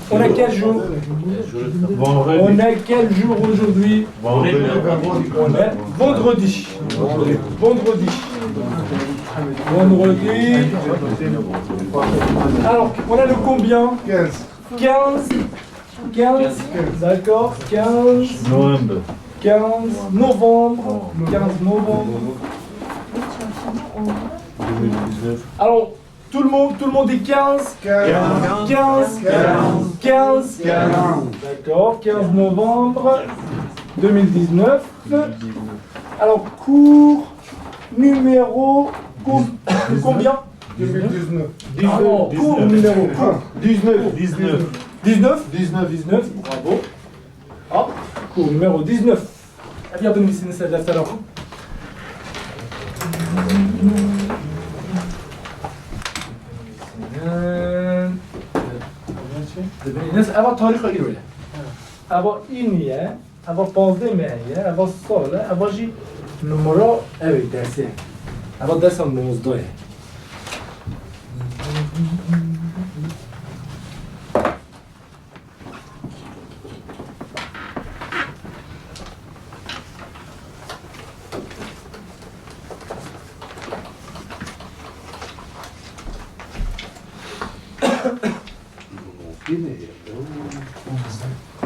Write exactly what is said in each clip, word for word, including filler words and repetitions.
On est quel jour ? On est quel jour aujourd'hui ? On est vendredi. Vendredi. Vendredi. Alors, on a le combien ? Quinze. Quinze. Quinze. D'accord. Quinze. Novembre. Quinze novembre. Quinze novembre. Alors, tout le monde, tout le monde dit quinze ? Quinze. Quinze. Quinze. Quinze. D'accord, quinze novembre deux mille dix-neuf. Alors, cours numéro com-, combien ? Deux mille dix-neuf. Pardon, cours numéro, cours. Dix-neuf. Dix-neuf. Dix-neuf ? Dix-neuf. Dix-neuf, bravo. Ah, cours numéro dix-neuf. Hadi yardım etsin, Serdar Sarı. Eva tarîxa îro ye. Eva îniye, eva pazdeh me ye, eva sal e, eva jî numara, ev e, dersê. Eva dersa nozdeh ye.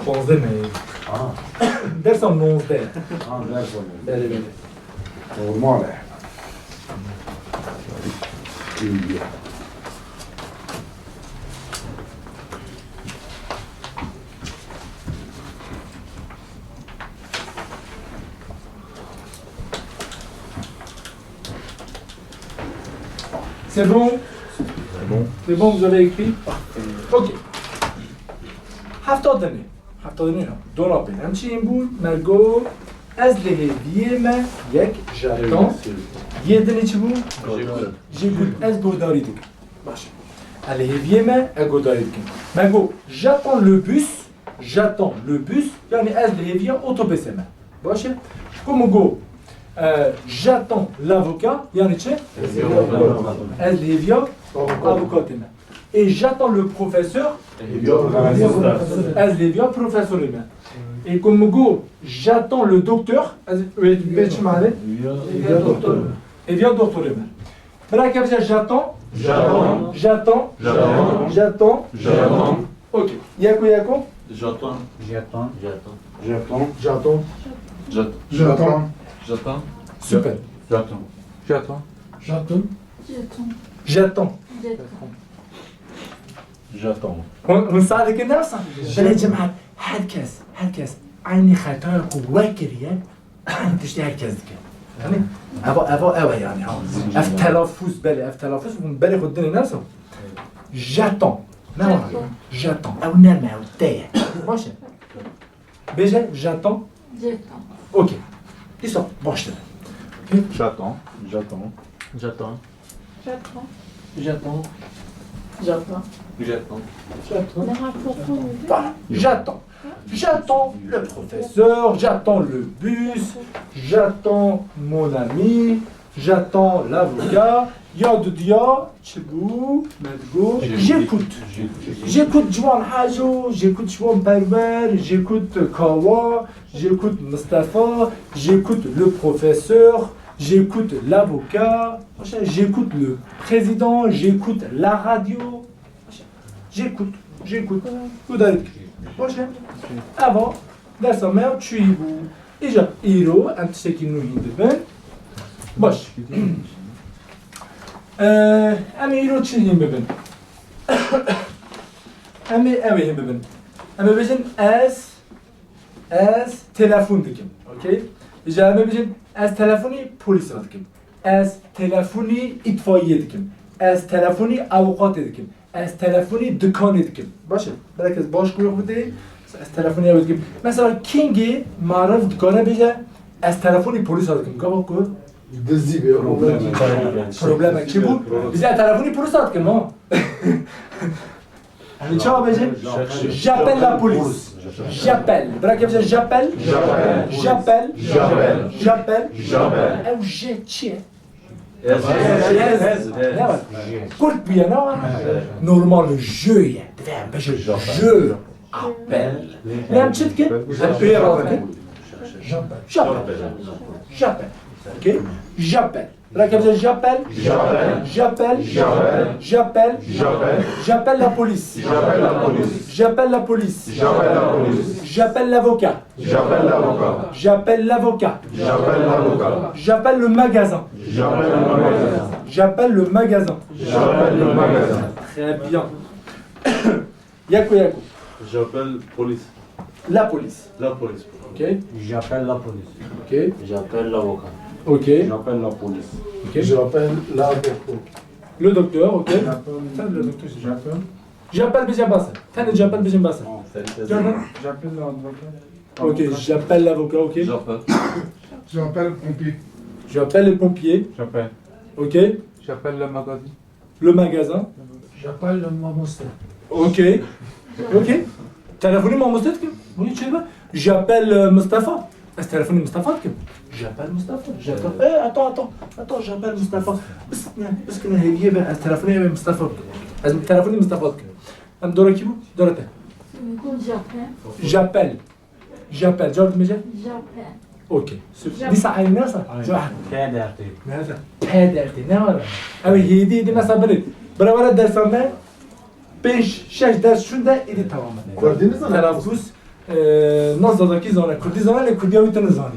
Pazdeh me ye. Ha. Dersa nozdeh. Ha, dersa nozdeh. Belê, belê. Normal e. İyi. C'est bon ? C'est bon. C'est bon, vous avez écrit ? Ok. Hefta dinê. Hefta dinê ne? Dolabê. Em çi yên bûn? Me got, ez li hêviyê me yek jeton. Yê dinê çi bû? Jêkut. Jêkut. Ez guhdarî dikim. Baş e. Ez li hêviyê me, ez guhdarî dikim. Me got, j'attends le bus, j'attends le bus, yani ez li hêviya otobusê me. Baş e. Ji ku min got, e, j'attends l'avocat, yani çi? Ez li hêviya avukatê me. Et j'attends le professeur, ez li hêviya profesorê me. Et ku min got, j'attends le docteur, ez wê bê çi mane? Hêviya doktorê me. Bira ke bije j'attends. J'attends. J'attends. J'attends. J'attends. J'attends. Ok. Yeko yeko. J'attends. J'attends. J'attends. J'attends. J'attends. J'attends. J'attends. J'attends. Super. J'attends. J'attends. J'attends. J'attends. J'attends. Hûn, hûn sade dikin ne wisa? Belê cemaat, her kes, her kes aynî xetaya ku we kiriye, Tiştê her kes dike. Yanî, eva, eva, ev e yanî, ha. Ev telafûz, belê, ev telafûz, hûn belê xwe dinê ne wisa? J'attends. Ne wisa? J'attends. J'attends. Ew nerm e, ew te ye. Baş e. Bêje, j'attends. J'attends. Ok. Dîsa, baştir. Ok. J'attends. J'attends. J'attends. J'attends. J'attends. J'attends. J'attends. J'attends. Voilà. J'attends. J'attends le professeur, j'attends le bus, j'attends mon ami, j'attends l'avocat. Ya didiya, çi bû? Me digot, j'écoute. J'écoute Ciwan Haco, j'écoute Ciwan Perwer, j'écoute Kawa, j'écoute Mustafa, j'écoute le professeur, j'écoute l'avocat, j'écoute le président, j'écoute la radio. J'écoute, j'écoute. Guhdarî dikî. Baş e. Eva dersa me ya çûyî bû. Îja îro em tiştekî nû hîn dibin. Baş. Ee, em ê îro çi hîn bibin? Em ê ew ê hîn bibin. Em ê bêjin ez Ez telefon dikim, okey? Îca em ê bijin, ez telefonî polîsa dikim. Ez telefonî îtfaiyê dikim. Ez telefonî avukatê dikim. Ez telefonî dikanê dikim. Baş e, belek ez baş guh bidê, ez telefonî ew dikim. Mesela kîngê meriv dikare bêje, ez telefonî polîsa dikim. Gava ku Dizî bê problem. Problemek çi bû? Biz ez telefonî polîsa dikim, ha? Em ê çawa bêjin? J'appelle la police. J'appelle. Bira ke bêje j'appelle. J'appelle. J'appelle. J'appelle. J'appelle. Ew je çi ye? Ne var? Kurt bûye, ne var? Normal, je ye. Divê em bêjin je, appel. Lê em çi dikin? Em pê re dikin. J'appelle. J'appelle. J'appelle. Ok? J'appelle. Rakam, j'appelle. J'appelle. J'appelle. J'appelle. J'appelle. J'appelle la police. J'appelle la police. J'appelle la police. J'appelle la police. J'appelle l'avocat. J'appelle l'avocat. J'appelle l'avocat. J'appelle l'avocat. J'appelle l'avocat. J'appelle le magasin. J'appelle le magasin. J'appelle le magasin. J'appelle le magasin. Très bien. Yako, yako. J'appelle police. La police. La police. Ok. J'appelle la police. Ok. J'appelle l'avocat. Ok. J'appelle la police. Ok. J'appelle l'avocat. Le docteur, ok. J'appelle le docteur. J'appelle. J'appelle bêjin bes e. Tenê j'appelle bêjin bes e. Gördün? J'appelle l'avocat. Ok, j'appelle l'avocat, ok. J'appelle. J'appelle le pompier. J'appelle le pompier. J'appelle. Ok. J'appelle le magasin. Le magasin. J'appelle le mamoste. Ok. Ok. Telefonî mamoste dikim. Bunun için mi? J'appelle, euh, Mustafa. Ez telefonî Mustafa dikim. J'appelle Mustafa. J'appelle. Eh, attends, attends. Attends, j'appelle Mustafa. Biskine, biskine hêviyê be. Ez telefonî eve Mustafa dikim. Ez telefonî Mustafa dikim. Em dora kî bû? Dora te. J'appelle. J'appelle. J'appelle. Cevap dibêje? J'appelle. Ok. Super. J'appelle. Dîsa aynı nasıl? Aynı. Cevap. P dertê. Ne nasıl? P dertê. Ne var? Ev hêdî hêdî mesela biri. Bira were dersa me. Pênc, şeş ders şûnde êdî tamam e. Kurdî nizane? Telaffuz, e, na zazakî zane, kurdî zane, lê kurdiya wî tu nizanî.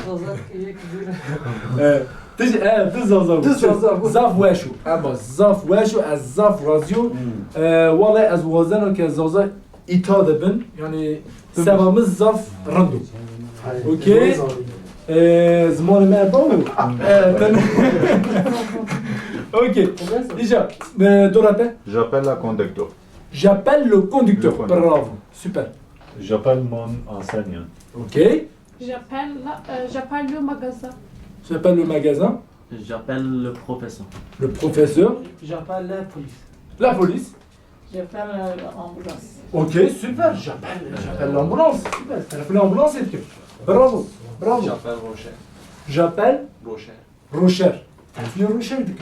Zazak yek zî. E, tu jî, e, tu zaza bû. Tu zaza bû. Zaf weş û. Ema zaf weş û, ez zaf razî û. Hmm. E, wele ez wazena ke zaza îta de bin. Yani, sebamız zaf rind û. Okey. Ee, zimanê me baw. Ee, ten-, okey. Îca, e, dora te? J'appelle la conducteur. J'appelle le conducteur. Le conducteur. Bravo. Super. J'appelle mon enseignant. Okey. J'appelle la, euh, j'appelle le magasin. J'appelle le magasin. J'appelle le professeur. Le professeur. J'appelle la police. La police. J'appelle, euh, l'ambulance. Ok, super, j'appelle, j'appelle l'ambulance. Super, telefon ambulans ettim. Bravo, bravo. J'appelle Rocher. J'appelle Rocher. Rocher. Telefon Rocher ettim.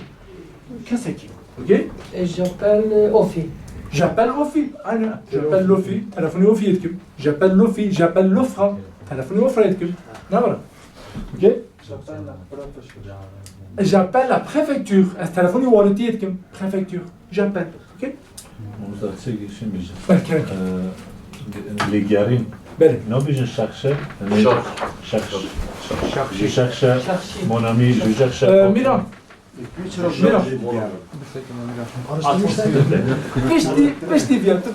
Kesekî. Ok? Et j'appelle, euh, Ofi. J'appelle Ofi. Aynen. J'appelle Ofi. Telefon Ofi ettim. J'appelle Ofi. J'appelle l'Ofra. Telefon Ofra ettim. Ne var? Ok? J'appelle la préfecture. J'appelle la préfecture. Ez telefonî walîtiyê dikim. Préfecture. J'appelle. Ok? Mamosta, çi girişim bêje. Belki, belki. Ee, lêgerîn. Belê. Nabêjin chercher. Chercher. Chercher. Je cherche mon ami, je cherche. Ee, Miran. Miran. Piştî, piştî viya tu.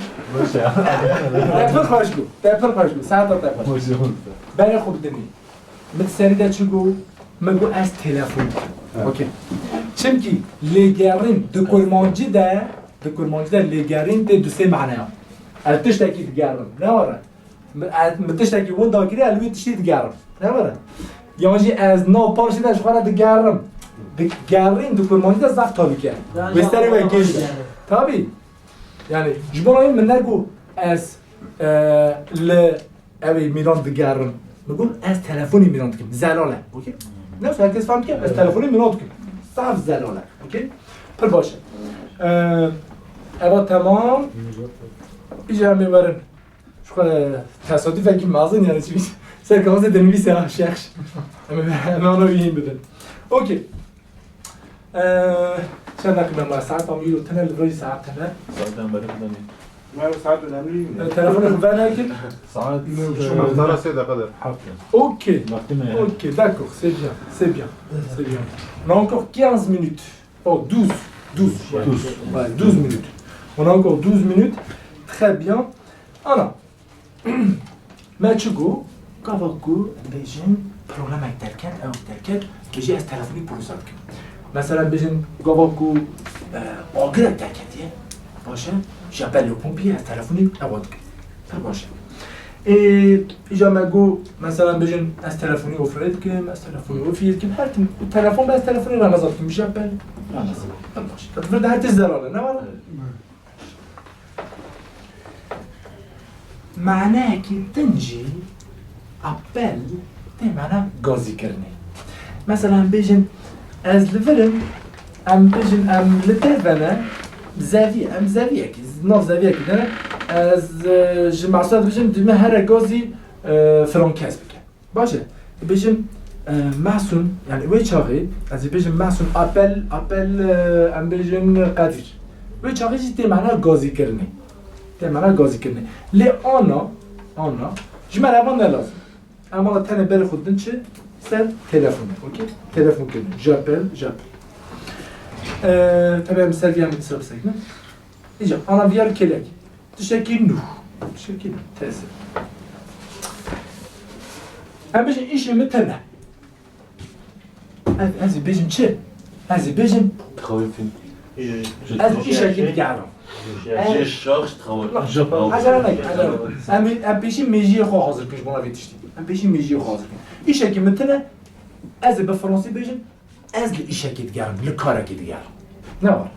Te pir xweş bû. Te pir xweş bû. Saeta te xweş. Berê xwe bidinî. Min serî de çi got? Min got ez telefon dikim. Evet. Okey. Çimkî lêgerîn di kurmancî de, di kurmancî de lêgerîn tê du sê maneya. Ez tiştekî digerim. Ne were? Min, ez, min tiştekî winda kiriye, ez li wî tiştî digerim. Ne were? Yan jî ez nav parşê de ji xwe re digerim. Digerîn di kurmancî de zaf tabî ke. Wê serê we gêj be. Tabî. Yani, ji bo min negot ez, e, li Ew ê Mîran digerin. Min got, ez telefonê Mîran dikim. Zelal e. Okey? Ne, herkes fehm dike, ez telefonê Mîran dikim. Zaf zelal e. Okey? Pir baş e. Ee, eva tamam. Îca em ê werin. Şu kadar tesadüfekî mezin yani, çünkü ser kafasê dinivîse ha şexş. Em ê, em ê ona wî hîn bidin. Okey. Ee, çend dakika me saet ama yürü tene, li virajî saet tene. Saet em berê bidanê. Mero saet önemli değil mi? E, telefonu ver nekin. Saet, e, Muhtara sê dakika der. Okey. Vakti me. Okey, d'accord, c'est bien, c'est bien, c'est bien. On a encore quinze minutes. Oh, douze, douze. Douze. Ouais, douze minutes. On a encore douze minutes. Très bien. Ana. Me çi got? Gava ku bêjin problemek derket, ew derket, bêjî ez telefonî polîsa dikim. Mesela bêjin gava ku, e, agirek derketiye, baş e, j'appelle le pompier, ez telefonî ewa dikim. Pir baş e. Ê, îca me got, mesela bêjin ez telefonî Ofrayê dikim, ez telefonî Ofiyê dikim, her tim telefon be ez telefonî Remeza dikim, j'appelle Remeza. Pir baş e. Te vir de her tişt zelal e, ne were? Maneyekî din jî appel Tê mana gazîkirinê. Mesela em bêjin, ez li vir im, em bêjin, em li derve ne, zevî, em zeviyekî, nav zeviyekî de ne, ez, e, ji Mehsûn dibêjim, dime here gazî, e, filan kes bike. Baş e, dibêjim, e, Mehsûn, yani wê çaxê, ez ê bêjim Mehsûn, apel, apel, e, em bêjin Qedîr. Wê çaxê jî tê mana gazîkirinê. Tê mana gazîkirinê. Lê ana, ana, ji me re evan ne lazim. Em wala tenê berê xwe didin çi? Ser telefonê, okey? Telefon kirin. J'appelle, j'appelle. Eee, tabii em ser viyar dîsa bisekinin. Îca, ana viyar kêlek. Tiştekî nû. Tiştekî nû. Tesir. Em bêjin îşê min tune. Ez, ez ê bêjim çi? Ez ê bêjim, Dixawîtin. Ez îşekî digerim. Ji şax dixawîtin. Ecele neke, ecele neke. Em, em pêşî mêjiyê xwe hazir kin ji bona vê tiştî. Em pêşî mêjiyê xwe hazir kin. Îşekî min tune, ez ê bi fransî bêjim, ez li îşekî digerim, li karekî digerim. Ne var?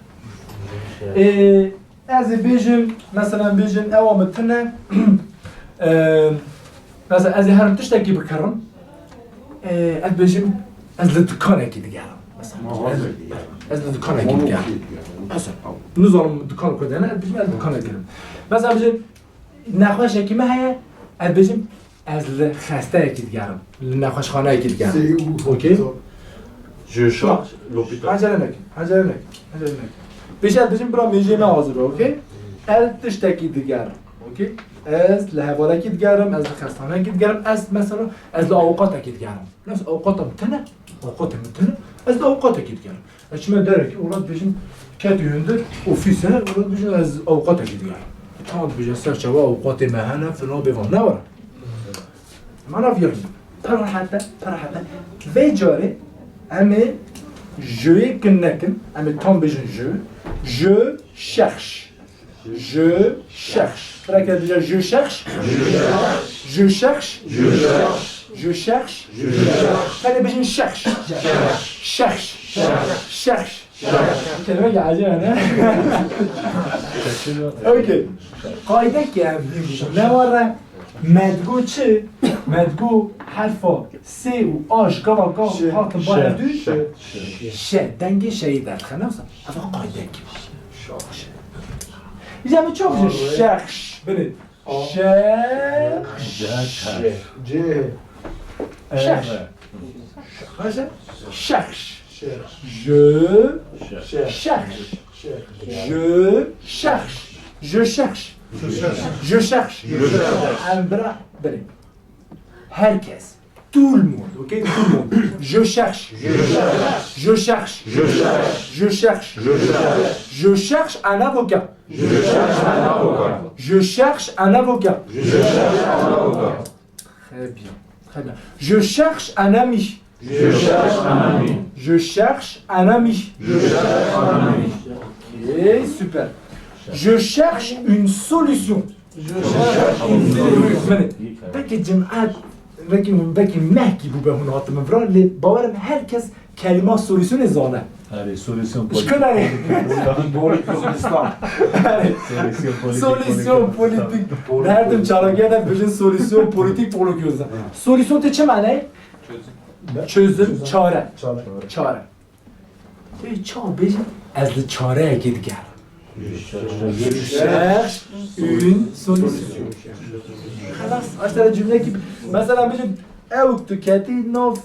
Ê, Ez ê bêjim, mesela bêjim, ewa min tune, e, mesela ez ê herim tiştekî bikirim, e, ez bêjim, ez li dikanekî digerim. Mesela, ez, ez li dikanekî digerim. Mesela, nizanim dikan ku de ne, ez bêjim, ez li dikanekî digerim. Mesela bêjim, nexweşekî me heye, ez bêjim, Ez li xesteyekî digerim. Li nexweşxaneyekî digerim. Sey û Okey? Ji şax l'hôpital. Hecele nekin, hecele nekin, hecele nekin. Pêşiya dijim bira mêjê me hazir be, okey? Ez tiştekî digerim, okey? Ez li hevalekî digerim, ez li xestaneyekî digerim, ez mesela, ez li awqatekî digerim. Neyse, awqata min tune, awqatê min tune, ez li awqatekî digerim. Ez çime derekî, wela dibêjin, ketî hundir, ofîs e, wela dibêjin, ez awqatekî digerim. Tam dibêje, ser çava awqatê me hene, filan bêvan. Ne were? Mana viyarî. Pir rehet e, pir rehet e. Vê carê em ê jiyê kin nekin, em ê tam bêjin je. Je cherche. Je cherche. Freke dibêje, je cherche. Je cherche. Je cherche. Je cherche. Tenê bêjin cherche. Cherche. Cherche. Kelime ecêb e, ne? Okey. Qaydekî em ne were? Me digo çi? Me digo herfa S û A ji gava ka hatin ba hevdû. Şe. Şe. Dengê şeyî derdixe, ne wisa? Eva qaydekî. Îja min çok ji şexş. Binê. Şexş. Şexş. Şexş. Şexş. Je cherche. Je cherche. Je cherche. Je cherche. Em bira binê. Herkes. Tout le monde, ok? Tout le monde. Je cherche. Je cherche. Je cherche. Je cherche. Je cherche. Je cherche un avocat. Je cherche un avocat. Je cherche un avocat. Je cherche un avocat. Très bien. Très bien. Je cherche un ami. Je cherche un ami. Je cherche un ami. Je cherche un ami. Ok, super. Je cherche une solution. Belkî cemaat, belkî, belkî mehkî bûbe hûn hatime vira, lê bawerim her kes kelîma solîsyonê zane. Erê, solîsyon politik. Ji ku nayê? Politik Kurdistan. Erê. Solîsyon politik, solîsyon politik. Her tim çalakiya de bijin solîsyon politik, politik Kurdistan. Solîsyon tê çi manayê? Çözüm. Çözüm, çare. Çare. Çare. Tê çawa bêjin? Ez li çareyekê digerim. Je cherche une solution. Xelas, aştere cümlekî. Mesela bêjin, ew tu ketî nav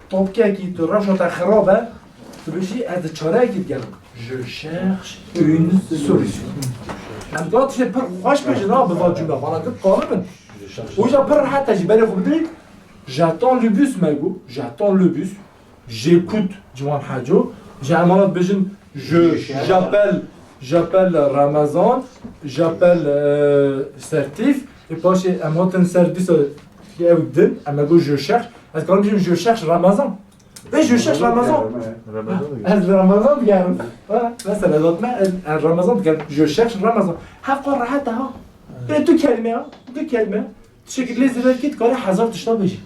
topkekî, tu rewşa te xirab e, tu bêjî, ez li çareyekê digerim. Je cherche une solution. Em dua tiştê pir xweş bêjin, ha, bi van cümle, vana git qalib in. Û ja pir rehet e jî berê xwe bidin. J'attends le bus, me got, j'attends le bus. J'écoute Ciwan Haco. Ji emanet bêjin, je, j'appelle, j'appelle Ramazan, j'appelle, euh, Sertif. Ê paşê em hatin ser dîsa ew din, em e got je cherche. Ez karim bêjim je cherche Ramazan. Ve je cherche Ramazan. Ramazan digerim. Ez li Ramazan digerim. Ha, mesela ez hatime, ez, ez Ramazan digerim. Je cherche Ramazan. Hevqa rehet e ha. Bê du kelime ya. Du kelime. Tiştekî lê zêde dikî, dikarî hezar tişta bêjî.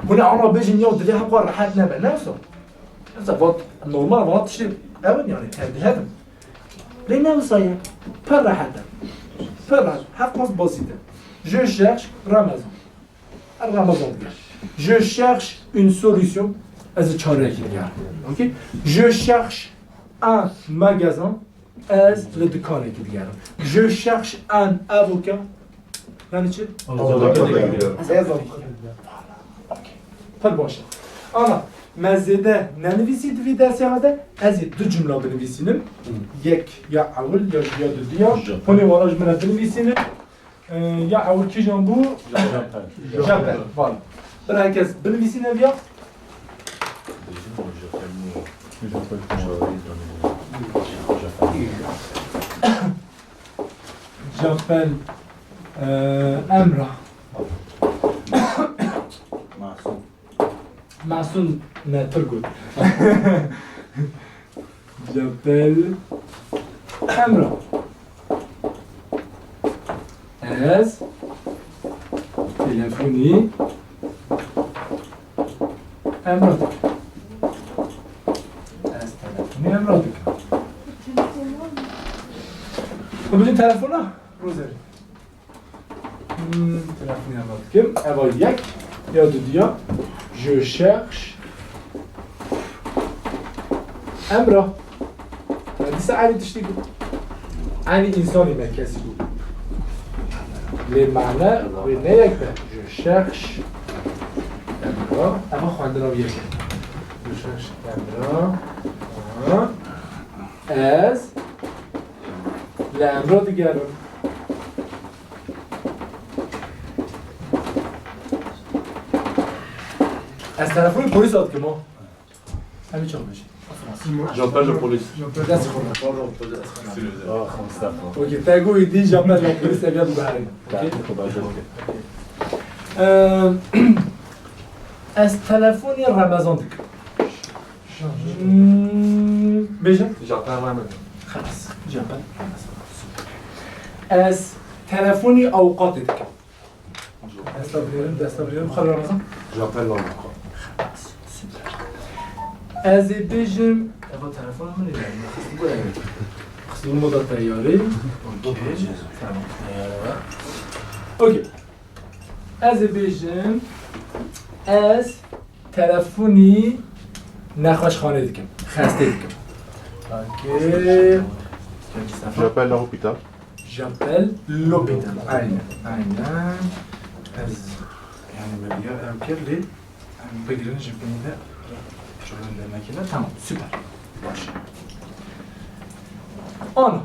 Hûn ê ana bêjin ya dilê hevqa rehet nebe, ne wisa? Mesela vat, normal vana tiştê ew in yani, tevdî hev in. Lê ne wisa ye. Pir rehet e. Pir rehet. Hevqas basît e. Je cherche Ramazan. Ramazan digerim. Je cherche une solution. Ez çarekî digerim. Okey? Je cherche un magasin. Ez li dikanekî digerim. Je cherche un avocat. Yani çi? Avukata digerim. Ez avukata digerim. Okey. Pir baş e. Ana, me zêde nenivîsî di vî dersê de, ez ê du cumla binivîsînim. Yek ya ewil ya jî ya dudiya. Hûn ê wana ji min re binivîsînin. Ee, ya ewil kîjan bû? Japel. Japel. Vala. Bir herkes binivîsîne viya. Japel, ee, Emrah. Masum. Masum ne, Turgut. Japel Emrah. Ez telefonî Emrah dikim. Ez telefonî Emrah dikim. Xwe bidin telefona, Roserî. Hmm, telefonê Emrah dikim. Eva yek ya dudiya. Je cherche Emrah. Me dîsa eynî tiştî got. Eynî însanî me kesî got. Lê mane wê ne yek be. Je cherche Emrah. Eva xwendina wî yek e. Je cherche Emrah. Aha. Ez li Emrah digerim. Ez telefonê polîsa dikim, ha. Em ê çawa bêjin? J'appelle la police. Destê xwe rû. Pardon, Mustafa. Okey, te got îdî j'appelle la police, ev ya diguherîne. Okey? Ehm, ez telefonî Remezan dikim. Hmm, bêje? J'appelle Remezan. Xelas, j'appelle Remezan. Super. Ez telefonî avukatê dikim. Desta bilêrim, desta bilêrim. Xal Ramazan. J'appelle l'avocat. Xelas, super. Ez ê bêjim, eva telefona min e, yani, xistî bo yani. Xistî moda teyarî. Okey. Tamam, teyare. Okey. Ez ê bêjim, ez telefonî nexweşxanê dikim, xestê dikim. Okey. Mustafa. J'appelle l'hôpital. J'appelle l'hôpital. Aynen, aynen. Ez, yani, me diya em kir lê em bigirin ji binî de şuxulin demekî de. Tamam, süper. Baş. Ana.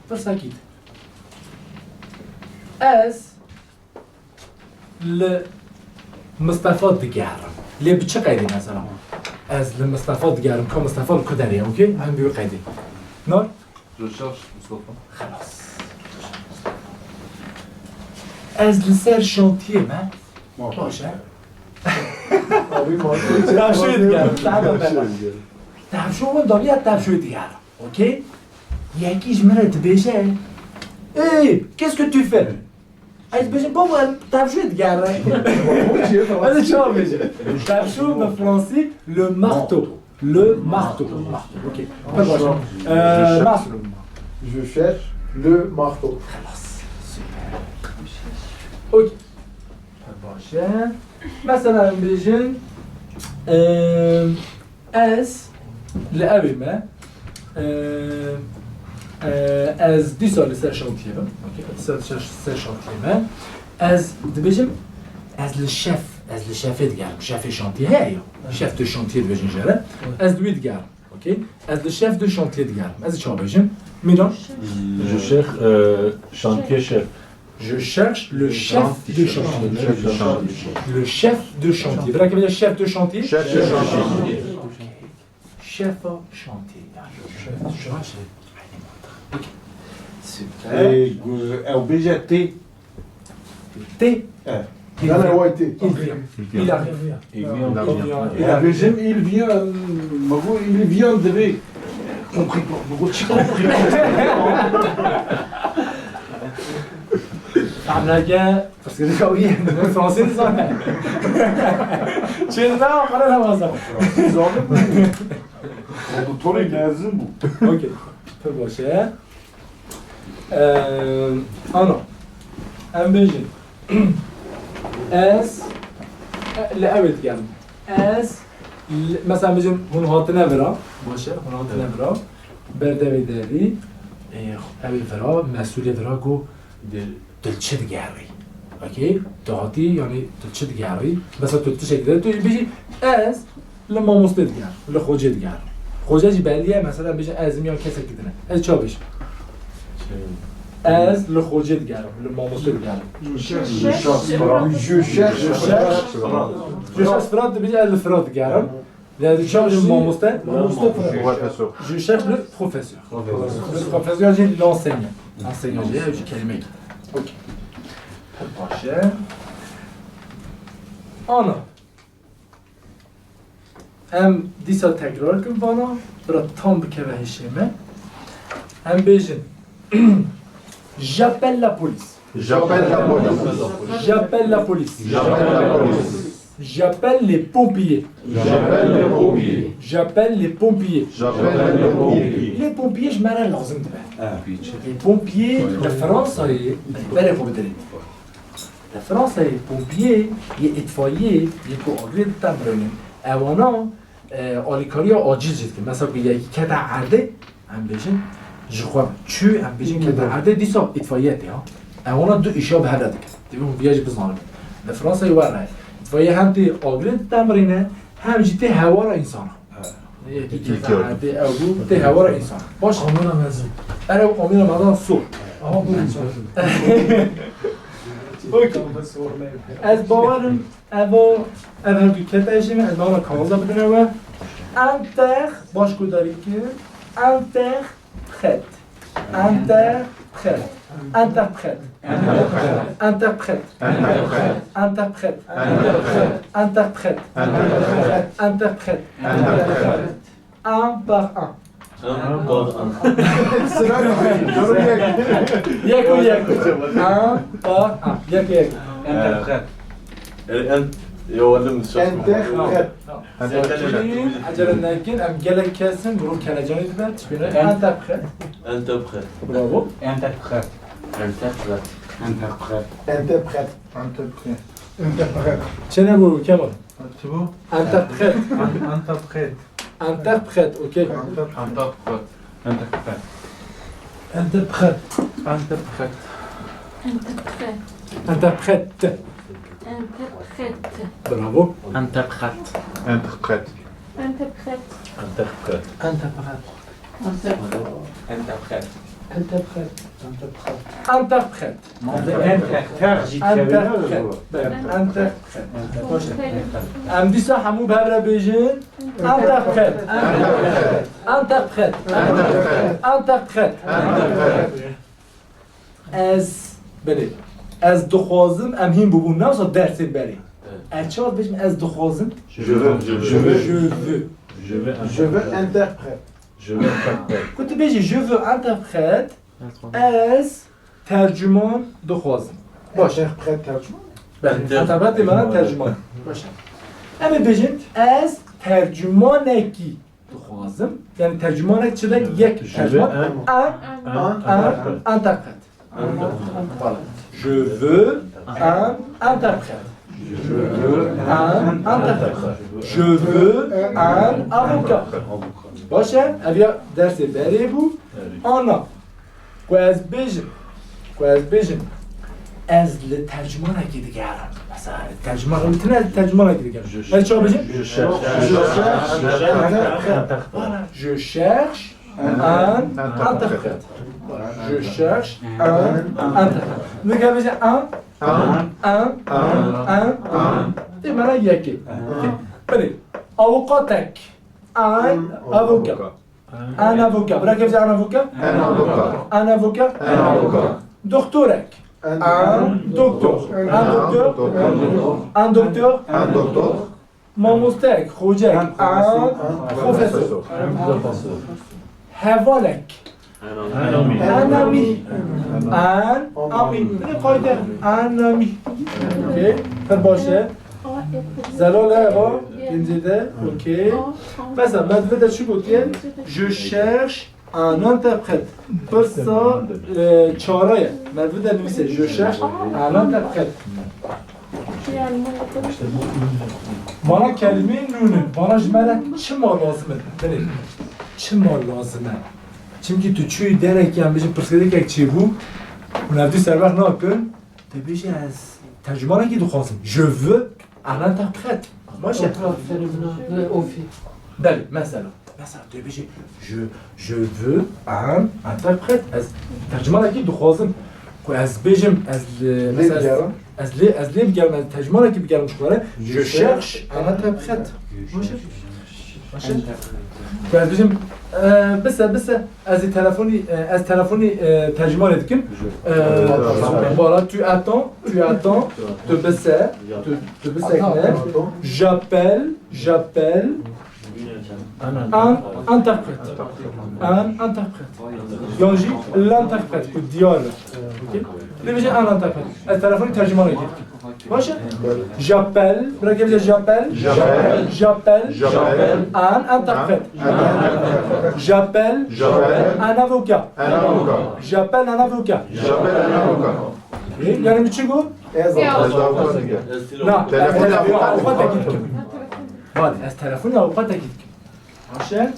Pirsekî. Ez li Mistefa digerim. Lê bi çi qeydî mesela? Ez li Mistefa digerim. Ka Mistefa li ku derê ye, okey? Em bi wî qeydî. Nar? Je cherche Mustafa. Xelas. Ez li ser şantiyê me. Baş e. Abi, ma- Tevşoyê digerim. Daha da beter. Tevşo wenda ya tevşoyê digerim. Okey? Yekî ji min re dibêje, "Ey, qu'est-ce que tu fais?" Ez dibêjim, "Baba, em tevşoyê digerin." Ez ê çawa bêjim? Tevşo bi fransî, le marteau. Le marteau. Okey. Pir baş. Ee, Masum. Je cherche le marteau. Xelas. Super. Okey. Pir baş e. Mesela em bêjin, ee, Ez li ewê me, e, e, ez dîsa li ser şantiyê me. Okey, dîsa li ser, ser şantiyê me. Ez dibêjim, ez li şef, ez li şefê digerim. Şefê şantiyê heye ya. Şef de şantiyê dibêjin jê re. Ez li wî digerim. Okey? Ez li şef de şantiyê digerim. Ez ê çawa bêjim? Mîran? Je cherche, euh, chantier chef. Je cherche le chef de chantier. Le chef de chantier. Bira ke bêje chef de chantier. Chef de chantier. Şefa şantiyê. Yani şef de chantier. Aynı mantık. Okey. Süper. Ê, gu-, ew bêje tê. Tê. E. Il vient. Gana way tê. Il vient. Il arrive. Il vient. Il vient. Ew bêjim, il vient, me got, il vient divê. Compris pas. Me got, çi compris pas? Fehm nake, pirsgirêka wî ye, min fransî dizane. Çêdida, qere newazan. Fransî zanim min. Doktorê mezin bû. Okey. Pir baş e. Eee, ana. Em bêjin. Ez, e, li ew ê digerim. Ez, li, mesela, bijin hûn hatine vira, baş e, hûn hatine vira, berdevê derî, e, ew ê vira, mesûlê vira got, tu li çi digerî? Okey? Tu hatî, yanî tu li çi digerî? Mesela tu tiştekî de, tu jî bijî, ez li mamostê digerim, li xocê digerim. Xoce jî belî ye, mesela bijî ez im ya kesekî din e. Ez çawa bijîm? Ez li xocê digerim, li mamostê digerim. Je cherche Fırat. Je cherche Fırat. Je cherche Fırat, dibêje ez li Fırat digerim. Lê ez çawa bijîm mamoste? Professeur. Je cherche le professeur. Le professeur jî l'enseignant. Enseignant jî ew jî kelimeyek. Okey. Pir baş e. Ana. Em dîsa tekrar kin vana, bira tam bikeve hişê me. Em bêjin, j'appelle la police. J'appelle la police. J'appelle la police. J'appelle la police. J'appelle les pompiers. J'appelle les pompiers. J'appelle les pompiers. J'appelle les pompiers. Les pompiers ji me re lazim dibe. Les pompiers li Fransayê berê xwe bidirên. Li Fransayê pompiyê yê îtfaiyê yê ku agirê ditemrînin. Ewana, e, alîkariya acil jî dikin. Mesela ku yekî kete erdê, em bêjin, ji xwe çû, em bêjin kete erdê, dîsa îtfaiye tê ha. Ewana du îşa bi hev re dikin. Divê hûn viya jî bizanin. Li Fransayê were. Îtfaiye hem tê agirê ditemrîne, hem jî tê hewara însana. Yekî kete erdê ew bû, tê hewara însan. Baş. Amîra mezin. Ere û amîra mezin sor. Aha, buyurun, sor. Okey. Ez bawerim, ev o, ev her du kete jî me, ez bawerim kanalda bidine we. Enter, baş guhdarî kir. Enter, Prête. Interprète. Interprète. Interprète. Interprète. Interprète. Interprète. Un par un. Un par un. Yek û yek. Un par un. Yek û yek. Interprète. Ee, en, yo, weldim, Interprète. Tamam. Acele nekin, em gelek kes in, mirov kelecanî dibe, tiştê ne? Interprète. Interprète. Bravo. Interprète. Interprète. Interprète. Interprète. Interprète. Çene bu, Kemal? Çi bu? Interprète. Interprète. Interprète, okey. Interprète. Interprète. Interprète. Interprète. Interprète. Interprète. Interprète. Bravo. Interprète. Interprète. Interprète. Interprète. Interprète. Interprète. Interprète. Interprète. Interprète. Interprète. Interprète. Em dîsa hemû bi hev re bêjin. Interprète. Interprète. Interprète. Ez, belê. Ez dixwazim, em hîn bûbûn, ne wisa dersê berê. Evet. Ez çawa dibêjim, ez dixwazim? Je veux. Je veux. Je veux. Je veux. Je veux interprète. Je veux interprète. Ku tu bêjî, je veux interprète, ez tercüman dixwazim. Baş. Interprète tercüman? Belê. Interprète mana tercüman. Baş. Em ê bêjin, ez tercümanekî dixwazim. Yani tercümanek çi de? Yek tercüman. An, an, an, interprète. Voilà. Je veux un interprète. Je veux un interprète. Je veux un avocat. Baş e, ev ya dersê berê bû. Ana. Ku ez bêjim, ku ez bêjim, ez li tercümanekî digerim. Mesela, tercüman, tine tercümanekî digerim. Ez çawa bêjim? Je cherche. Je cherche. Voilà, je cherche un interprète. Je cherche un interprète. Nika bêje un, un, un, un, un. Tê mana yekê. Belê. Avûkatek. Un avocat. Un avocat. Bira kevze un avocat. Un avocat. Un avocat. Un avocat. Doktorek. Un doktor. Un doktor. Un doktor. Un doktor. Mamostek, xocek. Un professeur. Hevalek. Un ami. Un ami. Un ami. Bine qayde. Un ami. Okey. Pir baş e. Zelal e, va, kincê de, okey. Mesela, me di vê de çi gotiye? Je cherche un interprète. Pirsa, e, çara ye. Me di vê de nivîse, je cherche un interprète. Vana kelimeyên nûn in. Vana ji me re çima lazim in? Belê. Çima lazim e? Çimkî tu çûyî derekê, em bêjin pirsgirêkek çêbû, hûn hevdû serwext nakin, tu bêjî ez tercûmanekî dixwazim. Je veux un interprète. Baş e? Aferin, bravo. Ofî. Belê, mesela. Mesela tu bêjî, je, je veux un interprète. Ez tercûmanekî dixwazim. Ku ez bêjim, ez li, mesela ez, ez lê, ez lê bigerim, ez tercûmanekî bigerim ji xwe re. Je cherche un interprète. Baş e? Baş e? Ku ez bêjim, e, bise, bise, ez ê telefonî, e, ez telefonî, e, tercûmanê dikim. E, voilà, tu attends, tu attends, tu bise, tu, tu bisekine. J'appelle, j'appelle. Un interprète. Un interprète. Yan jî l'interprète, ku diyar be. Okey? Dibêje un interprète. Ez telefonî tercûmanekî dikim. Baş e? J'appelle. Bira ke bêje j'appelle. J'appelle. J'appelle. J'appelle. Un interprète. Un interprète. J'appelle. J'appelle. Un avocat. Un avocat. J'appelle un avocat. J'appelle un avocat. Okey? Yani mi çi got? Ez avukatê dikim. Na, ez telefonî avukatê dikim. Bale, ez telefonî avukatê dikim. Baş e?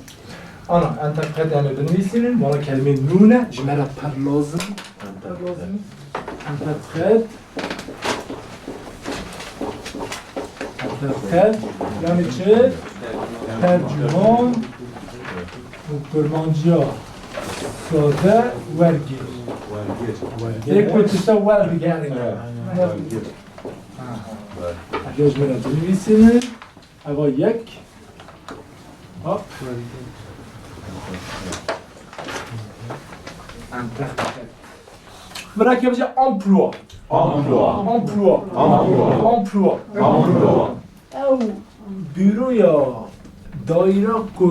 Ana, interprète em ê binivîsînin, vana kelimeyên nûn e, ji me re pir lazim. Pir lazim. Interprète. Interprète. Yani çi? Tercûman û kurmanciya sade wergêr. Wergêr. Ê ku tişta werdigerin. Evet, wergêr. Ha. Ê ji me re binivîsînin. Eva yek. Hop. Bira ke bêje emploi. Emploi. Emploi. Emploi. Emploi. Ew bîroya, daîra ku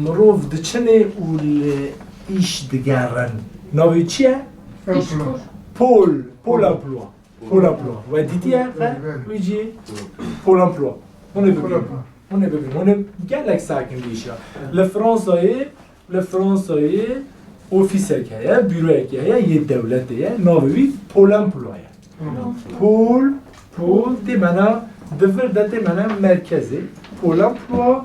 mirov diçinê û li îş digerin. Navê çi ye? Îşkur. Pol, Pol emploi. Pol emploi. We dîtiye? Belê, belê. Wî cî Pol emploi. Hûn ê bibînin. Pol emploi. Hûn ê bibînin. Hûn ê gelek sakin bîşa. Li Fransayê, li Fransayê ofîsek heye, bîroyekê heye, yê dewletê ye. Navê wî Pol emploi ye. Pol, Pol tê mena, di vir de tê mena merkezê. Pol emploi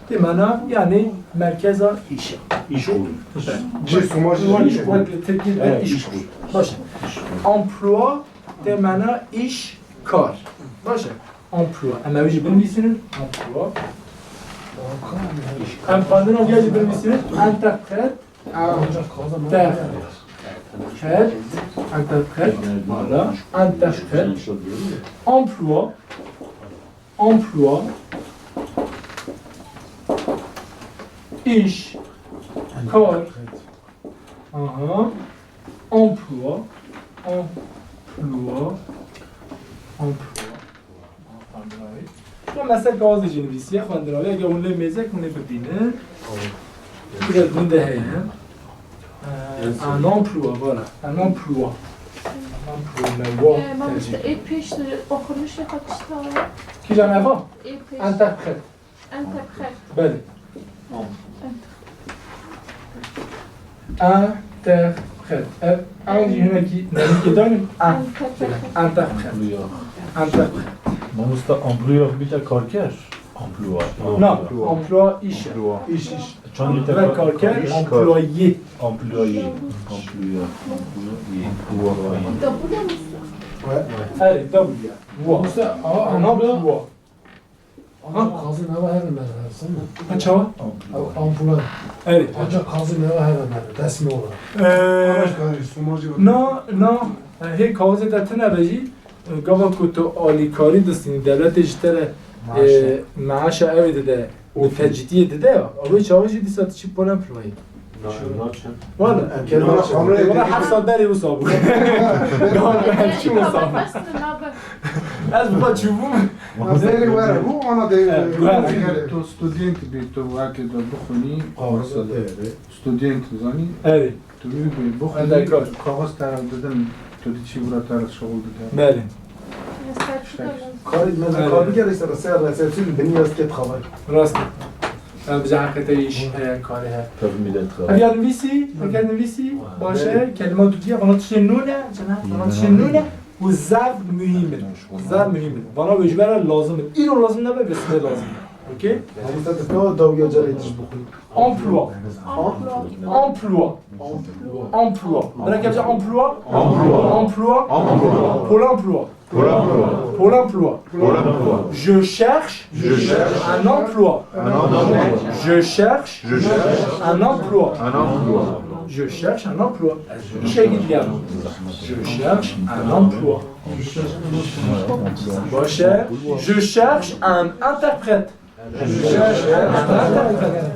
tê mena, yani merkeza îşa. İşkur. Belê. Cî Somajî. Îşkur, wek li Tirkî de Evet, îşkur. İşkur. Baş e. Emploi tê mena îş, kar. Baş e. Emploi. Em ê wî jî binivîsînin. Emploi. Em xwendina wî jî binivîsînin. Interprète. Interprète. Interprète. Voilà. Interprète. Emploi. Emploi. İş. Kar. Aha. Emploi. Emploi. Emploi. Xwendina wê. Ya mesela kawazê jî nivîsiye, xwendina wê. Eger hûn lê mêzek, hûn ê bibînin. Biraz din de heye. Ee, un emploi, voilà. Un emploi. Un emploi, me wa Ee, mamoste, tercih. Ê pêş oxunişê xwe tişta ye? Kîjan eva? Ê pêş. Interprète. Interprète. Belê. Interprète. Ev, ev jî hinekî nêzîkî dayî. Interprète. Interprète. Interprète. Mamoste, employeur bîte karker? Emploi. Na, emploi îş e. Emploi. Îş, îş. Çandî te ver karker, employé. Employé. Employeur. Employé. Employé. Erê, W. Wa. Mamoste, a, emploi. Wa. Ancak kazım eve her ne merhaba, sen mi? Ha, çawa? Ampula. Erê. Ancak kazım eve her ne merhaba, resmi olarak. Ee, na, na, hê kawazê te tune be jî, gava ku tu alîkarî distînî, dewletê ji te re, e, meaşa ew ê dide, bi tecrîdiyê dide ya. Ew ê çawa jî dîsa tu çi Pol emploi. Wala. Wala heft sal berê wisa bû. Gava çi wisa bû. Ez bi xwe çûbûm. Berê were bû, ana de. Tu student bî, tu weke de bixwînî. Student zanî. Erê. Tu wî bî bixwînî. Kaxez te re didin, tu diçî wira te re şixul dide. Belê. Karê me ve kar bigere ser, ser resepsiyon binî ez ket xabar. Rast e. Em bi heqete îş heye, karê heye. Ev ya nivîsî, eger nivîsî, baş e, kelima tu diye, vana tiştê nûn e, cena, vana tiştê nûn e. Û zaf muhîm in. Zaf muhîm in. Vana wê ji me re lazim in. Îro lazim nebe, vê sibê lazim in. Okey? Mamoste, tu ka dawiya carê tişt bixwî? Emploi. Emploi. Emploi. Bira kevce emploi. Emploi. Emploi. Emploi. Pôle emploi. Pôle emploi. Pôle emploi. Pôle emploi. Je cherche. Je cherche. Un emploi. Un emploi. Je cherche. Je cherche. Un emploi. Un emploi. Je cherche un emploi. Ez îşekî digerim. Je cherche un emploi. Baş e. Je cherche un interprète. Je cherche un interprète.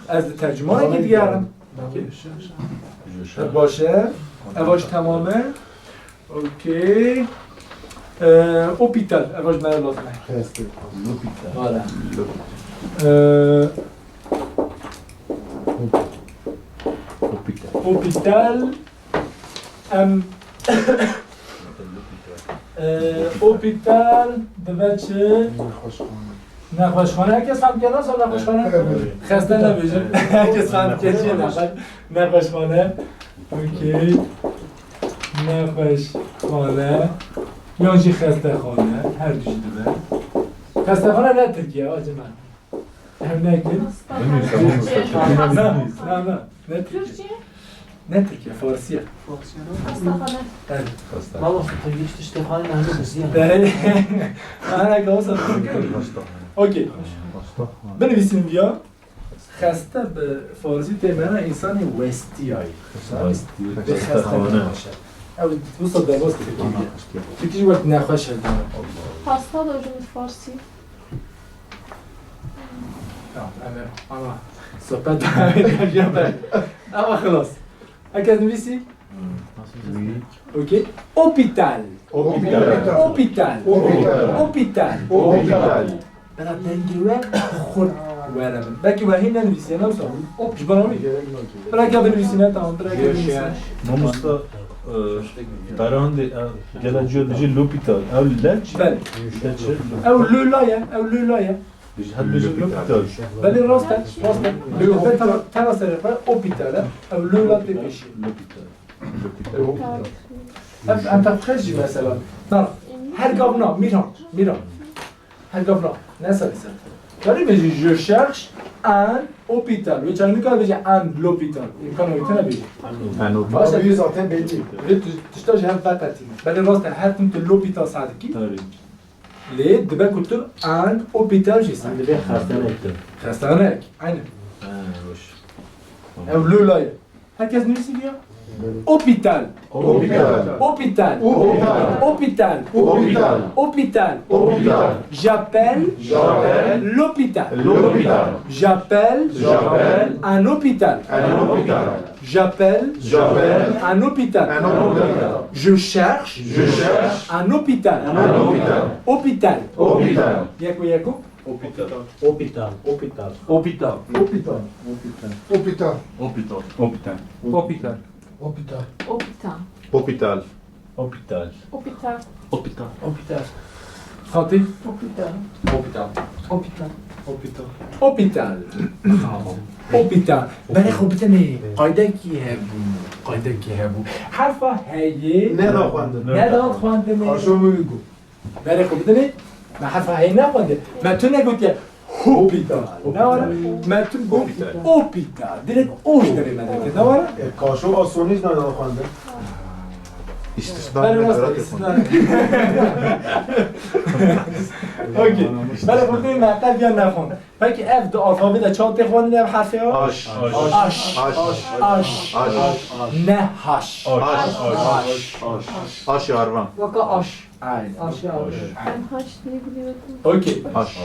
Ez di tercümanekî digerim. Baş e. Ev baş temam e. Okey. Ee, hôpital. Ev ji me re lazim e. Xeste. L'hôpital. Voilà. Ee, Hôpital. Hôpital. Em, ee, hôpital dibe çi? Nexweşxane. Nexweşxane. Herkes fam kir, nasıl nexweşxane? Evet. Xeste nebêjin. Herkes fam kir çi nexwe-, nexweşxane. Okey. Nexweşxane. Yan jî xestexane. Her du jî dibe. Xestexane ne Tirkiye, acı me. Hem ne ki? Bilmiyorum, tamam, Tirkiye. Na, na, na. Ne Tirkiye? Türkçe? Ne Tirkiye? Farsiye. Hastahane. Evet. Mamoste, tu geçti işte halen aynı bizi yani. Ana kalsa. Okey. Binivîsin diya. Xeste bi farsî tê mena însanê westiyayî. Westiyayî. Bi xeste nexweş e. Ew wisa derbas dike. Fikir wek nexweş e. Hasta da hocam farsî. Tamam, evet. Ama sohbet devam ediyor. Ama xelas. Herkes nivîsî? Okey. Hôpital. Hôpital. Hôpital. Hôpital. Hôpital. Bela dengê we xurt were min. Belkî we hîn nenivîsiye, ne wisa? Ji bo wî. Bira ka binivîsîne, tamam, bira ka binivîsîne. Mamosta, e, Beran de, e, gela ciyo dije l'hôpital. Ew le çi? Belê. Le çi? Ew le la ye, ew le la ye. Biz hep bizim l'hôpital. Belê, rast e, rast e. Belê, tena, tena serê xwe hôpital e. Ew le la tê pêşî. L'hôpital. Ev interpret jî mesela. Na, her gavna, Mîran, Mîran. Her gavna, ne serê ser. Karî bêjî, je cherche un hôpital. Wê çawa nikare bêje un l'hôpital. Îmkan wî tune bêjî. Un hôpital. Baş e. Wî zaten belli. Vê tu-, tişta ji hev veqetîne. Belê rast e, her tim tu l'hôpital seh dikî. Tabii. Lê dibe ku tu un hôpital jî ser. Dibe xestanek. Xestanek, aynen. Ha, hoş. Ew le la ye. Herkes nivîsî diya? Hôpital. Hôpital. Hôpital. Hôpital. Hôpital. Hôpital. Hôpital. Hôpital. J'appelle. J'appelle. L'hôpital. L'hôpital. J'appelle. J'appelle. Un hôpital. Un hôpital. J'appelle. J'appelle. Un hôpital. Un hôpital. Je cherche. Je cherche. Un hôpital. Un hôpital. Hôpital. Hôpital. Yeko yeko. Hôpital. Hôpital. Hôpital. Hôpital. Hôpital. Hôpital. Hôpital. Hôpital. Hôpital. Hôpital. Hôpital. Hôpital. Hôpital. Hôpital. Hôpital. Fatih? Hôpital. Hôpital. Hôpital. Hôpital. Hôpital. Bravo. Hôpital. Berê xwe bidinê. Qaydekî hebû. Qaydekî hebû. Herfa heyê. Neda xwendin. Neda xwendinê. Karşo min got. Berê xwe bidinê. Me herfa heyê nexwendin. Me tu negotiye. Hopita. Ne were? Me tu got opita. Direkt o ji derê me derket. Ne were? E, Kaşo Asonî jî ne xwendin. İstisna. Berê rast e, istisna. Okey. Berê xwe bidinê, me qet ya nexwend. Peki ev di alfabê de çawa tê xwendin ev herfê ya? Aş. Aş. Aş. Aş. Aş. Ne haş. Aş. Aş. Aş. Aş. Aş yarvan. Weka aş. Aynen. Aş yarvan. Ben haş diye biliyordum. Okey. Aş.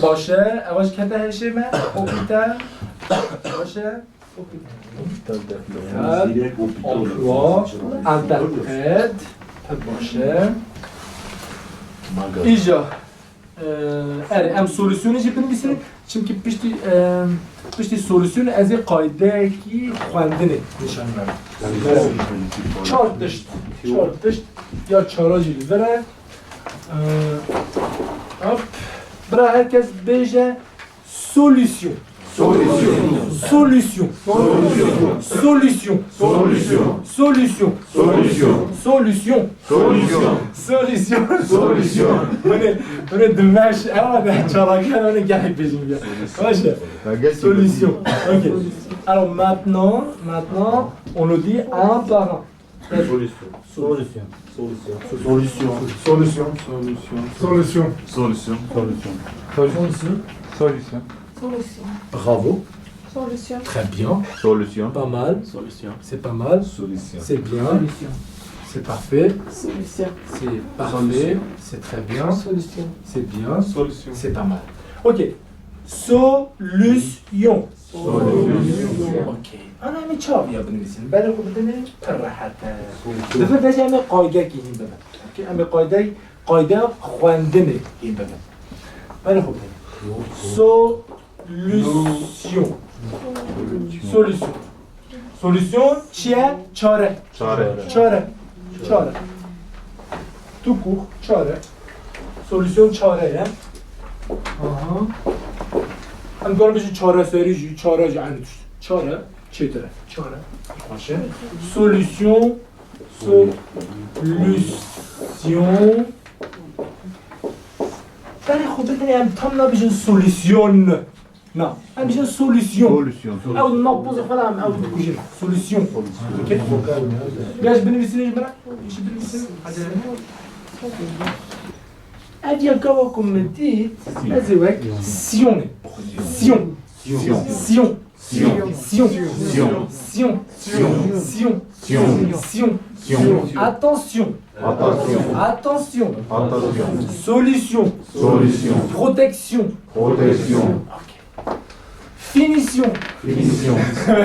Baş e, ev aş kete heşê me. Opita. Baş e. Opita. Emploi. Interpret. Baş e. Îja. Ee, erê, em solûsyonê jî binivîsin, çimkî piştî, e, piştî solûsyonê ez ê qaydeyekî xwendinê nîşan bidem. Çar tişt, çar tişt ya çara jî li vir e. Ee, hop. Bira herkes bêje solûsyon. Solution. Solution. Solution. Solution. Solution. Solution. Solution. Solution. Solution. Solution. Solution. Hûn ê, hûn ê dimeş, ewa de çalakî, hûn ê gelek bêjin ya. Baş e. Solution. Ok. Alors maintenant, maintenant, on nous dit un par un. Solution. Solution. Solution. Solution. Solution. Solution. Solution. Solution. Bravo. Solution. Très bien. Solution. Pas mal. Solution. C'est pas mal. Solution. C'est bien. Solution. C'est parfait. Solution. C'est parfait. Solution. C'est très bien. Solution. C'est bien. Solution. C'est pas mal. Ok. Solution. Solution. Ok. Ana em ê çaviya binivîsin. Berê xwe bidinê pir rehet e. Solution. Di vir de jî em ê qaydekî hîn bibin. Ok. Em ê qaydey, qaydeya xwendinê hîn bibin. Berê xwe bidinê. Solution. Solution. Solution çi ye? Çare. Çare. Çare. Çare. Tout court, çare. Solution çare ye. Aha. Em dikarin bêjin çareserî jî, çare jî aynî tişt. Çare, çêtir e. Çare. Baş e. Solution. Solution. Berê xwe bidin, em tam nabêjin solution. Na, em bêjin solution. Solution. Ew navpozê xwe de em ew dikujin. Solution. Ok? Ya ji binivîsînê ji min re? Ji binivîsînê? Hadi. Ev ya gava ku min dît, ez ê wek Sion ê. Sion. Sion. Sion. Sion. Sion. Sion. Sion. Sion. Attention. Attention. Attention. Attention. Solution. Solution. Protection. Protection. Ok. Finition. Finition.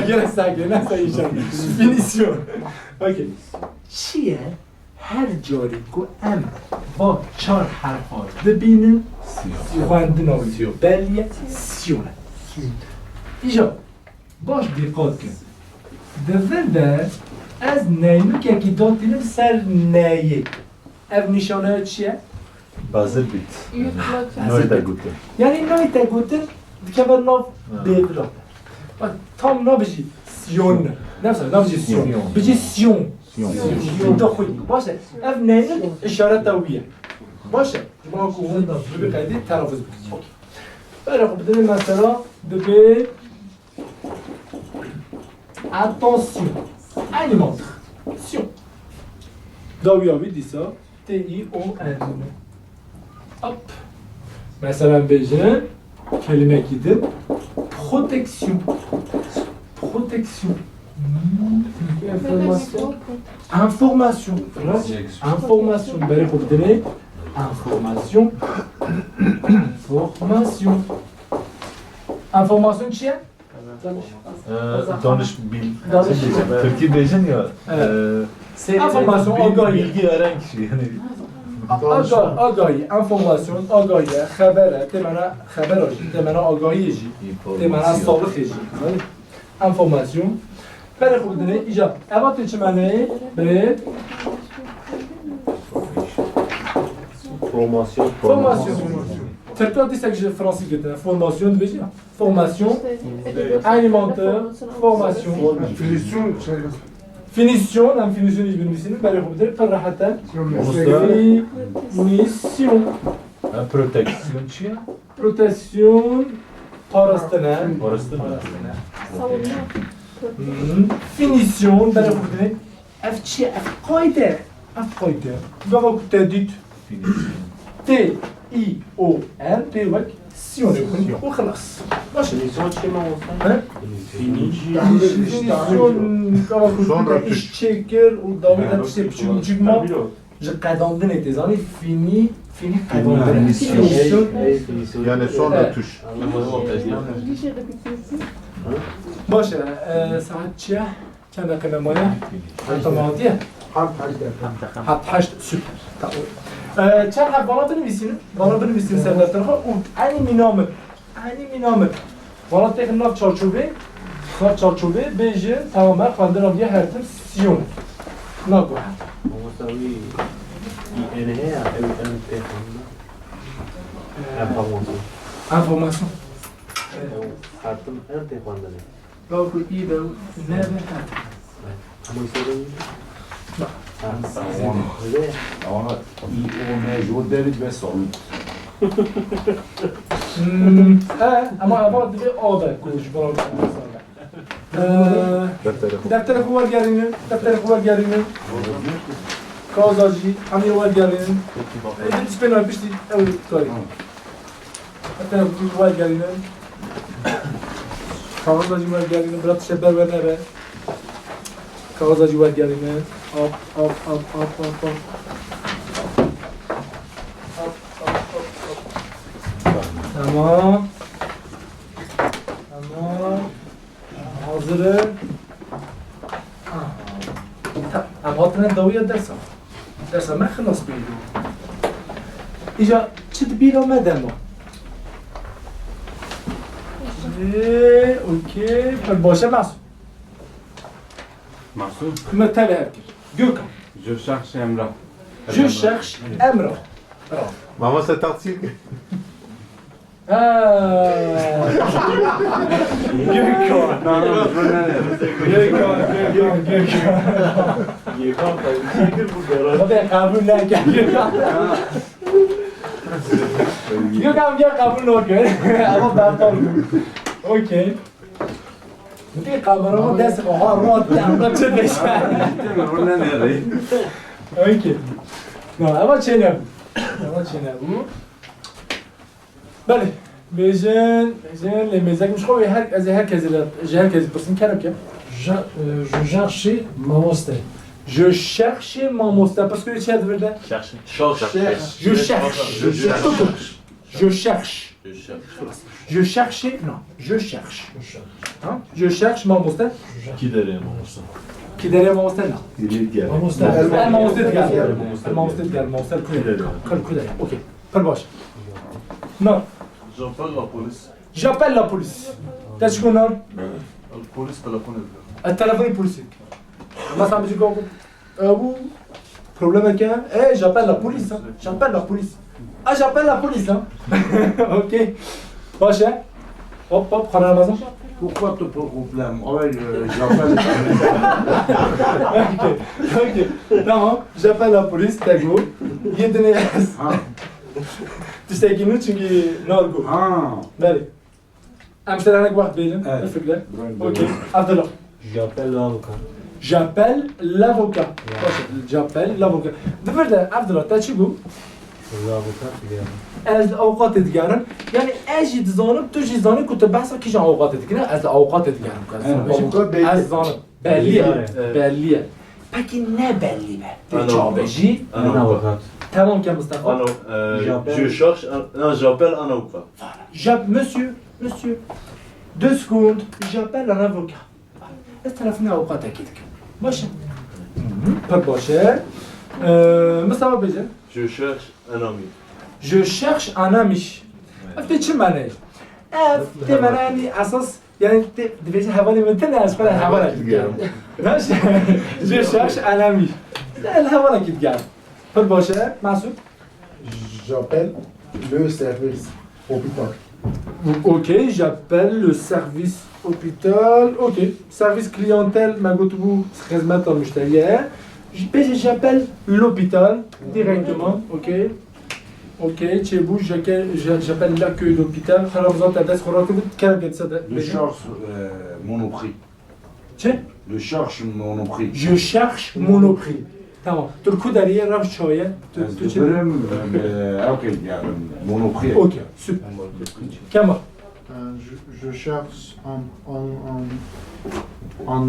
Gel sen, gel sen inşallah. Finition. Ok. Çi ye? Her carî ku em va çar herfa dibînin, xwendina wî belî ye, Sion e. Îja, baş dîqat kin. Di vir de ez neynûkekî datînim ser neyê. Ev nîşaneya çi ye? Bazir bît. Yutmak. Nayê te gotin. Yanî nayê te gotin, dikeve nav bêvila. Bak, tam nabijî Sion. Ne mesela, nabijî Sion. Sion. Bijî Sion. Sion. Sion. Sion. Da xwe. Baş e. Ev neynin işareta wî ye. Baş e. Ji bo ku hûn bi vî qeydî telafuz bikin. Okey. Berê xwe bidinê mesela dibe Attention. Aynî mantık. Sion. Dawiya wî dîsa T I O N. Hop. Mesela bêjin, kelimekî din. Protection. Protection. Information. Information. Information. Berê xwe bidinê. Information. Information. Information çi ye? Ee, danış bil-, Danış. Tirkî bêjin ya, Evet. Ee, Information, bil-, agahî. Bilgi veren kişi yani. Aga-, agahî, information, agahî, xeber e, tê mena xebera jî, tê mena agahiyê jî, tê mena Information. Salixê jî. Zanî? Information. Berê xwe bidinê, îja. Eva tê çi menê? Bê? Formation. Formation. Tirka dîsek ji fransî girtine. Formation dibêjî ya. Formation. Aynî mantığı. Formation. Finition, şey. Finition, em finition jî binivîsînin, berê xwe bidin, pir rehet e. Finition. Em protection çi ye? Protection, parastine. Parastine. Savunma. Hı hı. Finition, berê xwe bidin. Ev çi ye? Ev qayde. Ev qayde. Gava ku te dît. T I O N, pê wek Sionê xwin û xilas. Baş e. Finition çi ye mamoste? He? Finition, gava ku te îş çêkir û dawî de tiştê biçûk biçûk ma, ji qedandinê tê zanî, fini, fini qedandin. Finition. Finition. Yani son rötuş. Baş e, e, saet çi ye? Çend deqe me maye? Heta me hatiye? Heft heşt deqe. Heft heşt, süper. Tamam. Ee, çend heb bana binivîsînin, bana binivîsînin ser deftera xwe û enî mîna min, enî mîna min. Bana têxin nav çarçovê, nav çarçovê bêjin, tamam, me xwendina diye her tim Sion. Naguhe. Mamosta wî, wî enê ya, ew, ew têxin. Ee, Information. Information. Ew her tim en tê xwendinê. Wekî î de û ne be her tim. Hemû îsê de wî? Ha, Ewana, ewana î o ne ji bo derî dibe salon. Hmm, e, ama eva divê a be ku ji bo Ee, Defterê xwe. Defterê xwe wergerînin, defterê xwe wergerînin. Kaza jî, hemî wergerînin. Êdî tiştê me piştî ew karî. Defterê xwe wergerînin. Kaza jî wergerînin, bira tiştê ber we nebe. Kaza jî wergerînin. Ap, ap, ap, ap, ap, ap. Ap, ap, ap, ap. Tamam. Tamam. Hazir e. Aha. Ta-, em hatine dawiya dersa. Dersa me xilas bû. Îca çi di bîra me de ma? Ê, okey. Pir baş e, Masûm. Masûm. Me tevî hev kir. Gökhan. Ji şexs Emrah. Ji şexs Emrah. Bravo. Mamoste, taksî. Ha. Gökhan. Na, na, na, na. Gökhan, Gökhan, Gökhan. Gökhan, tabii, nedir bu garaj? Tabii, kabul ne gel Gökhan. Gökhan, gel kabul ne gel. Ama ben tanıdım. Okey. Bir kameraman dest, aha, rahat, ya, rahat, çek. Tamam, bu ne, ne, ne? Okey. Na, ama çene. Ama çene bu. Belê, bêjin, bêjin, lê mêzek min ji xwe wê her, ez ê her kesê re, ji her kesê pirsim, kerem ke. Je, e, je cherche mamoste. Je cherche mamoste, parce que çi ye di vir de? Cherche. Cherche. Je cherche. Je cherche. Je cherche. Je cherche. Je cherche, non, je cherche. Ha? Je cherche mamoste. Kî derê mamoste? Kî derê mamoste ne? Mamoste. El mamoste diger. El mamoste diger, mamoste diger, mamoste kudere. Kul kudere. Okey. Pir baş. Na. J'appelle la police. J'appelle la police. Te çi got, na? Polis telefon ediyor. E, telefon polis. Mesela bir şey yok. E, bu problème ke. E, j'appelle la police, hein. J'appelle la police. Ah, j'appelle la police, hein. Okey. Baş e. Hop, hop, xwe Ramazan. Pourquoi tu poses problème? Ah ouais, euh, j'appelle. Okey, okey. Tamam. J'appelle la police, te got. Yedine. Ha. Tiştekî nû, çünkü nargo. Ha. Belê. Em ji te re hinek wext bêjin, evet, bifikre. Okey. Abdullah. J'appelle l'avocat. J'appelle l'avocat. Ya. Baş e, j'appelle l'avocat. Di vir de, Abdullah, te çi got? L'avocat digerim. Ez li avukatê digerim. Yani ez jî dizanim, tu jî zanî ku tu behsa kîjan avukatê dikine, ez li avukatê digerim. Hem avukat bêjî. Ez zanim. Bellî ye. Bellî ye. Pekî ne bellî be? Tê çawa be jî? En avukat. Tamam ke Mustafa. Ano, e, je cherche un, non, j'appelle un avocat. Voilà. J'app-, monsieur, monsieur. Deux secondes, j'appelle un avocat. Ez telefonê avukatê dikim. Baş e. Hı hı, pek baş e. E, Mustafa bêje. Je cherche un ami. Je cherche un ami. Ev tê çi mane? Ev tê mane, yani esas Yani, te, dibêje hevalê min tune, ez xwe re hevalekî digerim. Baş e. Je cherche un ami. Ez hevalekî digerim. Pir baş e, Mesûd? J'appelle le service hôpital. Okey, j'appelle le service hôpital. Okey. Service clientèle, me gotibû xizmeta muşterî ye. Bêje j'appelle l'hôpital directement. Okey. Ok, çêbû, je que, je, j'appelle l'accueil d'hôpital. Xera bizan te dest xwe rakir, kerem ke dise de. Je cherche, euh, Monoprix. Çi? Je cherche Monoprix. Je cherche Monoprix. Tamam. Tu li ku derê yî, rewş çawa ye? Tu, ez tu çi? Dibirim, e, ew kê digerim, Monoprix. Ok, super. Kemal. Euh, je, je cherche un, un, un, un,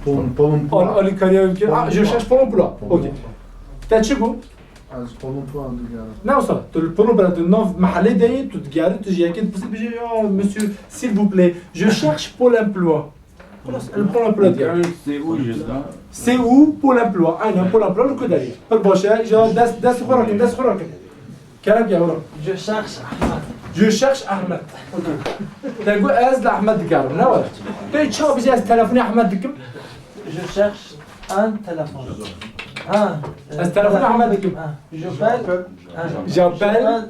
Pôle, Pôle emploi. Al-, alîkariya wê bike. Ah, je cherche Pôle emploi. Ok. Te çi got? Ez Pôle emploi digerim. Ne wisa, tu li Pôle emploi, tu nav mehelê de yî, tu digerî, tu ji yekê dipirsî, bêje, ya, monsieur, s'il vous plaît, je cherche Pôle emploi. Xelas, li Pôle emploi digerim. Yani, c'est où, juste là? C'est où Pôle emploi? Aynen, Pôle emploi li ku derê ye? Pir baş e, îja dest, dest xwe rakin, dest xwe rakin. Kerem ke, oğlum. Je cherche Ahmed. Je cherche Ahmed. Okey. Te got ez li Ahmed digerim, ne were? Tu çawa bêjî ez telefonê Ahmed dikim? Je cherche un téléphone. Ha, ez telefonê Ahmed dikim. Ha, j'appelle. Ha, j'appelle.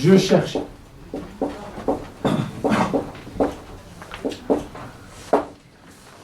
Je cherche.